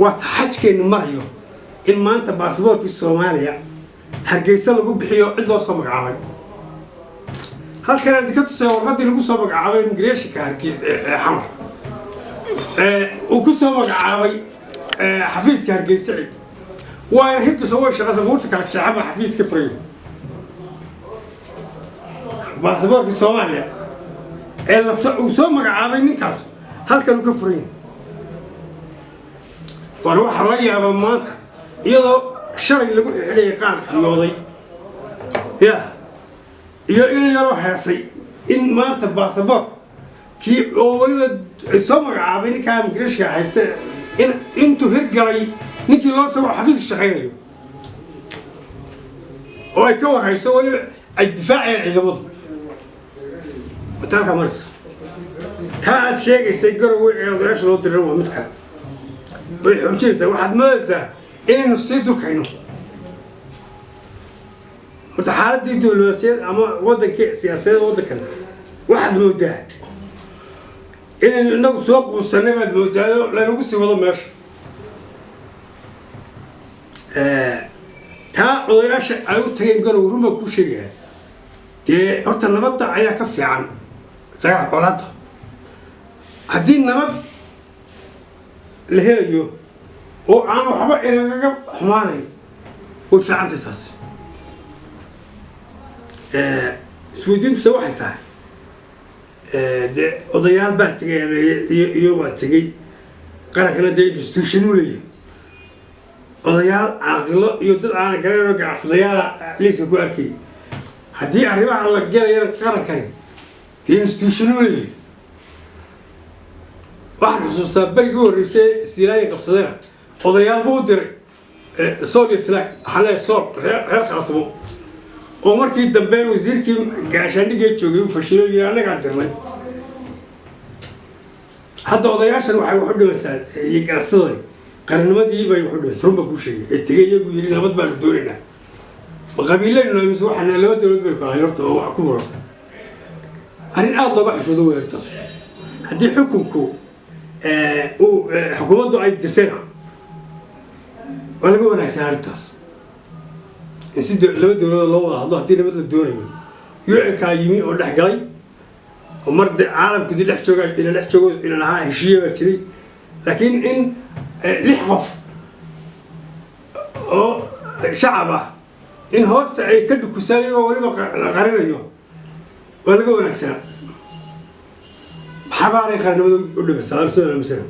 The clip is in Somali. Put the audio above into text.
Waa taxajkeennu marayo in maanta baasboorkii Soomaaliya Hargeysa lagu bixiyo, cid loo soo magacaabay. Halkan idinka tusaya warqaddii lagu soo magacaabay immigrationka Hargeysa ee Xamar uu ku soo magacaabay xafiiska Hargeysa. Cid waana hirkiso way shaqaysa, buurta kala jeexaba xafiiska furayo. Baasaboorkii Soomaaliya ee uu soo magacaabay ninkaas halkan uu ka furan yahay. Waana waxaa la yaabaa maanta, iyadoo shalay lagu xidhayay qaar riyooday ya iyo ina yaroo heesay, in maanta baasaboor kii oo weliba soo magacaabay ninkaa immigrationka hayste in intuu hirgalay ninkii loo soo xafiiska shaqaynayo oo ay ka warhayso, weliba ay difaacayaan ciidamadu wataalka marayso. Taa aad sheegaysay Garowe ee odayaasha loo diran waa mid kale, way xoojinaysaa. Waxaad moodaysaa inaynu sii durkayno. Horta xaaladdii diblomaasiyaed ama waddankii siyaasadeed waddankan waxaad moodaa inaynu inagu soo quusanay, baad moodaayo laynagu sii wado meesha. Taa odayaasha ay u tageen Garowe, run baan kuu sheegayaa, dee horta nabadda ayaa ka fiican dagaal, colaadda. Haddii nabad la helayo oo aan waxba inagaga xumaanayn, way fiicantahay taasi. Isweydiintuse waxay tahay, dee odayaal baa tegay iyo waa tegey, qarankana dee institution uu leeyahay. Odayaal, caaqilo iyo dad aanan garanayno, ganacsadayaala liiska ku arkayay. Haddii arrimaha la gelayana, qarankani dee institution uu leeyahay. Waxaan xusuustaa berigii horreysay Siilaayin qabsadena odayaal buu u diray Sool iyo Sanaag, waxaan leeyahay Sool, reer Khaatumo, oo markii dambe wasiirkii gaashaandhigee joogay uu fashilo, yiri annagaan dirnay. Hadda odayaashan waxay wax u dhimaysaa iyo ganacsadani qarannimadii bay wax u dhimaysaa. Run baan kuu sheegay ee tegey iyagu yidhi nabad baanu doonaynaa. Ma qabiilaynu nahay mise waxaan laba dowlad baynu kala hayn? Horta oo wax ku muransan arrin aada looga xishoodo wey arrintaas. Haddii xukunku uu xukuumaddu ay jirtayna, waa laga wanaagsan arrintaas in si laba dowladood loo wada hadlo haddii nabad la doonayo. UN-kaa yimi oo dhex galay oo mar de caalamku di dhex jooga, ina dhex joogo, ina lahaa heshiiya baa jiray. Laakiin in lix qof oo shacab ah in hoosta ay ka dhukusaan iyagoo weliba la qarinayo, waa laga wanaagsanaa. Maxaabaanay qarannimada u dhimaysaa? Soo aaminsan.